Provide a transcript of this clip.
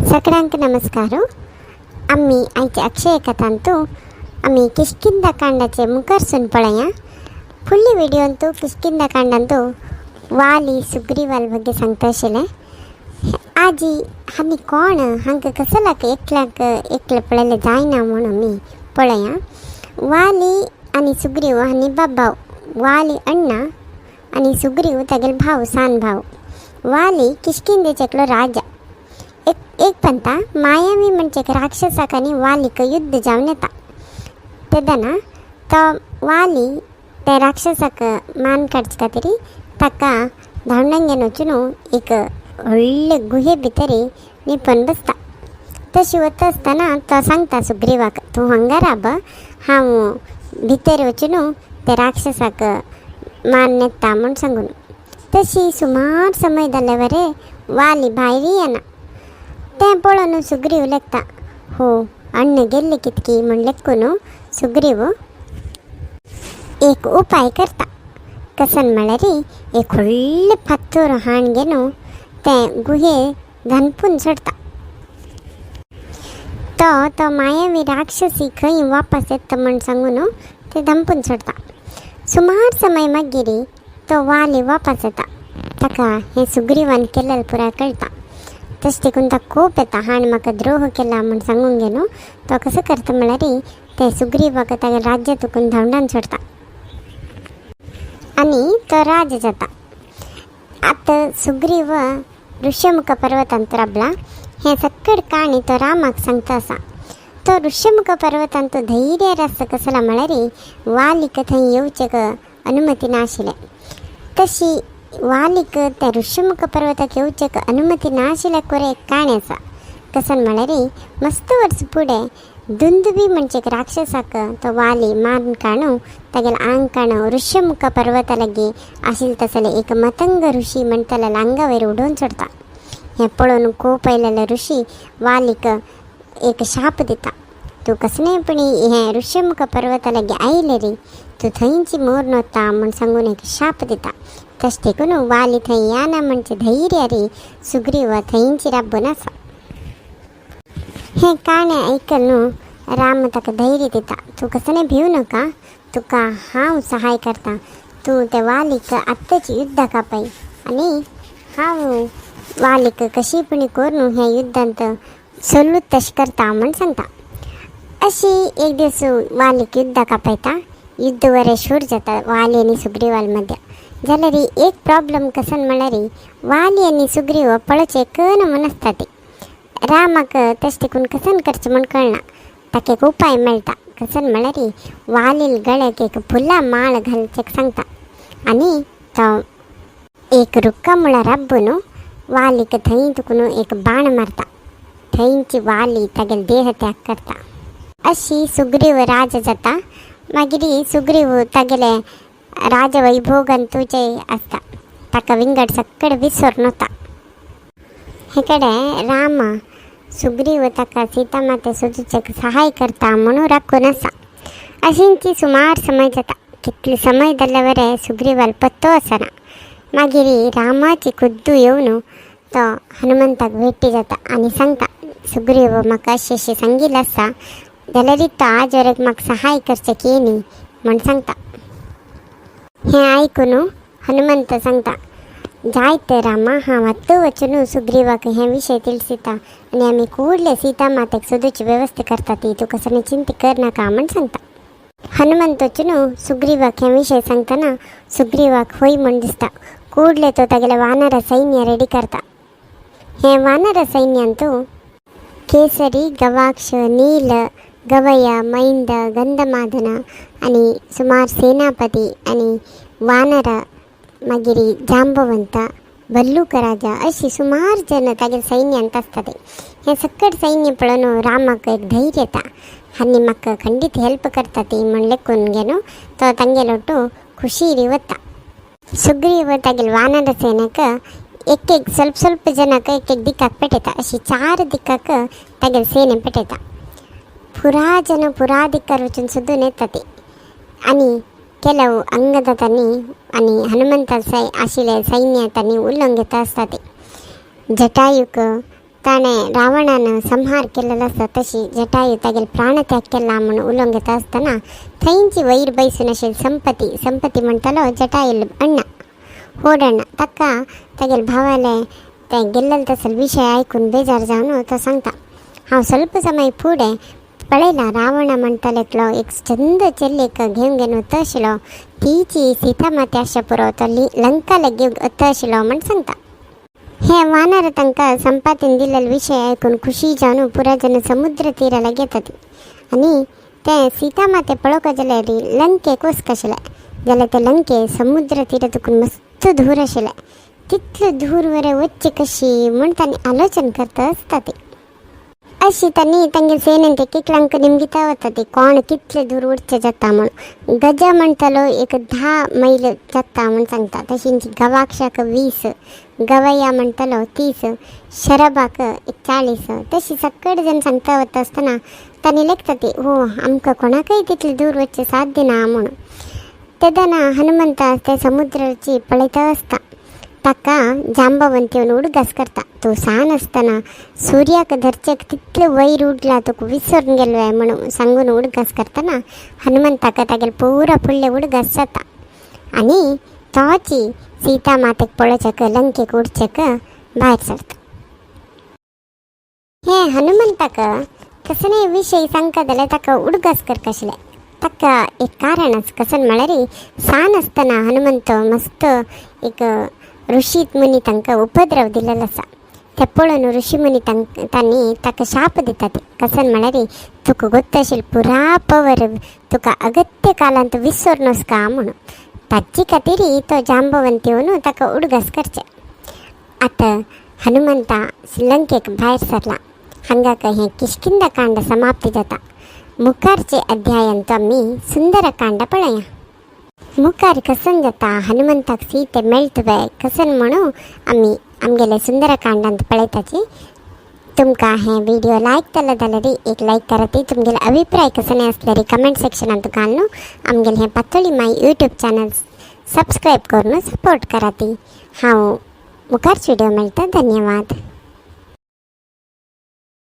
सगळ्यांक नमस्कार. आमी आयच्या अक्षय कथांतू आमी किष्किंधा कांडाचे मुखारसून पळया. फुडले व्हिडियोंतू किष्किंधा कांडांतू वाली सुग्रीवाल ಬಗ್ಗೆ सांगता आशिल्लें. आजी आनी कोण हांकां कसलाक एकल्याक एकलें पळयलें जायना म्हूण आमी पळया. वाली आनी सुग्रीव आनी बाबाव. वाली अण्णा आनी सुग्रीव तागेलो भाव, सान भाव. वाली किष्किंधेचो एकलो राजा. एक एक पंता मायावी म्हणजे एक राक्षसाक आनी वालीक युद्ध जावन येता तेन्ना तो वाली त्या राक्षसाक मान काडचे खातीर ताका धांवडावन वचून एक व्हडले गुहे भितर निपून बसता. तशी वता आसतना तो सांगता सुग्रीवाक, तूं हांगा राब, हांव भितर वचून त्या राक्षसाक मान येता म्हूण सांगून. तशी सुमार समय जाले वरे वाली भायर येना. तें पळोवन सुग्रीव लेखता, हो अण्ण गेल्ले कितकी म्हण लेखून सुग्रीव एक उपाय करता. कसन म्हळ्यार एक व्हडलें फातर हाण घेवन तें गुहे धांपून सोडता. तो तो मायावी राक्षसी खंय वापस येता म्हण सांगून ते धांपून सोडता. सुमार समय मागीर तो वाली वापस येता. ताका हें सुग्रीवान केलेलें पुराय कळटा. तशें देखून ताका कोप येता. हाणें म्हाका द्रोह केला म्हूण सांगून घेवन तो कसो करता म्हळ्यार ते सुग्रीवाक तागेलें राज्य चुकून धांवडावन सोडता आनी तो राजा जाता. आतां सुग्रीव ऋष्यमुख पर्वतांत राबला. हें सक्कड काणी तो रामाक सांगता आसा. तो ऋष्यमुख पर्वतांत धैर्य आसता. कसला म्हळ्यार वालीक थंय येवचेक अनुमती नाशिल्लें. तशी वालीक त्या ऋष्यमुख पर्वताक येवचेक अनुमती नाशिल्ल्या कोरे एक काणी आसा. कसन म्हळ्यार मस्त वर्स फुडें दुंदुबी म्हणजे एक राक्षसाक तो वाली मारून काडून तागेलें आंग काडून ऋष्यमुख पर्वता लागीं आशिल्लें तसलें एक मतंग ऋषी म्हणटल्या आंगा वयर उडोवन सोडता. हें पळोवन कोप आयलेलो ऋषी वालीक एक शाप दिता, तूं कसलेंय पणी हें ऋष्यमुख पर्वता लागीं आयलें रे, तूं थंयची मोर वता म्हूण सांगून एक शाप दिता. तशें देखून वाली थंय येना म्हणचे धैर्य रे सुग्रीव थंयची राबून आसा. हें काणें आयकून न्हू राम ताका धैर्य दिता, तूं कसलें भिवू नाका, तुका हांव सहाय करता. तूं त्या वालीक आत्ताच युद्धाक आपय आनी हांव वालीक कशी पुणी करून ह्या युद्धांत सोलूत तशें करता म्हूण सांगता. अशी एक दीस वालीक युद्धाक आपयता. युद्ध बरें शूर जाता वाली आनी सुग्रीवाल मध्य. जाल्यार एक प्रॉब्लम कसन म्हळ्यार वाली आनी सुग्रीव पळोवचे एकन म्हूण आसता ती. रामाक तशें देखून कसन करचें म्हूण कळना. ताका एक उपाय मेळटा. कसन म्हळ्यार वालील गळ्याक एक फुलां माळ घालचें सांगता आनी तो एक रुखा मुळार राबून वालीक थंय तुकून एक बाण मारता. थंयची वाली तागेलो देह त्याग करता. अशी सुग्रीव राजा जाता. मागीर सुग्रीव तागेले राजवैभोगांतूचे आसता. ताका विंगड सक्कड विसरून वता. हे कडे राम सुग्रीव ताका सीता माते सोदूचेक सहाय करता म्हणून राखून आसा. अशींची सुमार समय जाता. कितले समय जाल्यार वरे सुग्रीवाल पत्तो आसना. मागीर रामाची खुद्दू येवन तो हनुमंताक भेटी जाता आनी सांगता, सुग्रीव म्हाका अशें अशें सांगिल्लें आसा, जाल्यार तो आज वरेक म्हाका सहाय करचें की न्ही म्हूण सांगता. हें आयकून हनुमंत सांगता, जायत रामा, हांव आत्तां वचून सुग्रीवाक हे विशय तिळसिता आनी आमी कूडले सीता मातेक सोदूची वेवस्था करता ती, तूं कसलें चिंता करनाका म्हूण सांगता. हनुमंत वचून सुग्रीवाक हे विशय सांगतना सुग्रीवाक होय म्हूण दिसता. ಕೂಡಲೇ तो तागेले वानर सैन्य रेडी करता. हे वानर सैन्यांतू केसरी, गवाक्ष, नील, गवय, मैंद, गंधमादन आनी सुमार सेनापती आनी वानर, मागीर जांबवंत, भल्लूक राजा अशी सुमार जन तागेले सैन्यांत आसता. ते हें सक्कड सैन्य पळोवन रामाक एक धैर्य येता आनी म्हाका खंडीत हेल्प करता ती म्हण लेखून घेवन तो तांगेलो टू खुशीरी वता. सुग्रीव तागेले वानर सेनेक एक एक ಸ್ವಲ್ಪ ಸ್ವಲ್ಪ ಜನಕ್ಕೆ एक एक दिक्काक पेटयता. अशी चार दिक्काक तागेले सेने पेटयता. पुरा जन पुरा दिक्कार वचून सोदून येता ती आनी ಕೆಲವು अंगद तांणी आनी हनुमंत सै आशिल्ले सैन्य तांणी उलोवंक घेता आसता. ते जटायूक ताणें रावणान संहार केलेलो आसता तशी जटायू तागेले प्राणत्याग केला म्हूण उलोवंक घेता आसतना थंयची वयर बैसून आशिल्ली संपती, संपती म्हणटालो जटायू अण्णा होडण्णा, ताका तागेले भावाले ते गेल्लेले तसले विशय आयकून बेजार जावन तो सांगता, हांव ಸ್ವಲ್ಪ समय फुडें पळयला रावणा म्हणटालो एकलो एक चंद चेल्लेक घेवन घेवन वता आशिल्लो, तीची सीता माते आसच्या पुरो तो लंका घेवन वता आशिल्लो म्हण सांगता. हे वानर तांकां संपातीन दिलेले विशय आयकून खुशी जावन पुरा जन समुद्र तीराला घेतात आनी ते सीता माते पळोवपाक जाल्यार लंकेक वचका आशिल्ले, जाल्यार ते लंके समुद्र तीरा तुकून मस्त धूर आशिल्ले, तितलो धूर वरे वच्चे कशी म्हूण तांणी आलोचन करता आसता ती. अशी तांणी तांगे सेनेन ते कितल्यांक निमगिता वता ती कोण कितले दूर उडचे जाता म्हूण. गजा म्हणटालो एक 10 मैल जाता म्हूण सांगता, तशींच गवाक्षाक 20, गवया म्हणटालो 30, शरबाक एक 40, तशी सगळे जण सांगता वता आसतना तांणी लेखता ती हो आमकां कोणाकय तितले दूर वचचें साध्य ना म्हूण. तेदना हनुमंत ते समुद्राची पळयता आसता, ताका जांबवंत येवन उडगास करता, तूं सान आसतना सुर्याक धरचेक तितले वयर उडला तुका विसरून गेलो म्हणून सांगून उडगास करतना हनुमंताक तागेले पुरा फुडले उडगास जाता आनी तोची सीता मातेक पळोवच्याक लंकेक उडचेक भायर सरता. हे हनुमंताक कसलेय विशय सांगता जाल्यार ताका उडगास करता आशिल्लें, ताका एक कारण आसा. कसन म्हळ्यार सान आसतना हनुमंत मस्त एक ऋषी मुनी तांकां उपद्रव दिलेलो आसा, ते पळोवन ऋषी मुनी तांणी ताका शाप दितात. कसन म्हळ्यार तुका गोत्त आशिल्लें पुरा पवर तुका अगत्य कालांत विसर नसका म्हणून, ताचे खातीर तो जांबवंत येवन ताका उडगास करचे. आतां हनुमंता लंकेक भायर सरला. हांगाक हें किष्किंधा कांड समाप्ती जाता. मुखारचे अध्यायांत आमी सुंदरकांड पळया. मुखार कसन जाता, हनुमंताक सीते मेळटले कसन म्हणून आमी आमगेले सुंदरकांडांत पळयताची. तुमकां हे व्हिडिओ लायक जालो जाल्यार एक लायक करात, तुमगेले अभिप्राय कसले आसल्यार कमेंट सेक्शनांत घालून आमगेले हें पातोळी माई यूट्यूब चॅनल सबस्क्रायब करून सपोर्ट करात. हांव मुखारचे व्हिडिओ मेळटा. धन्यवाद.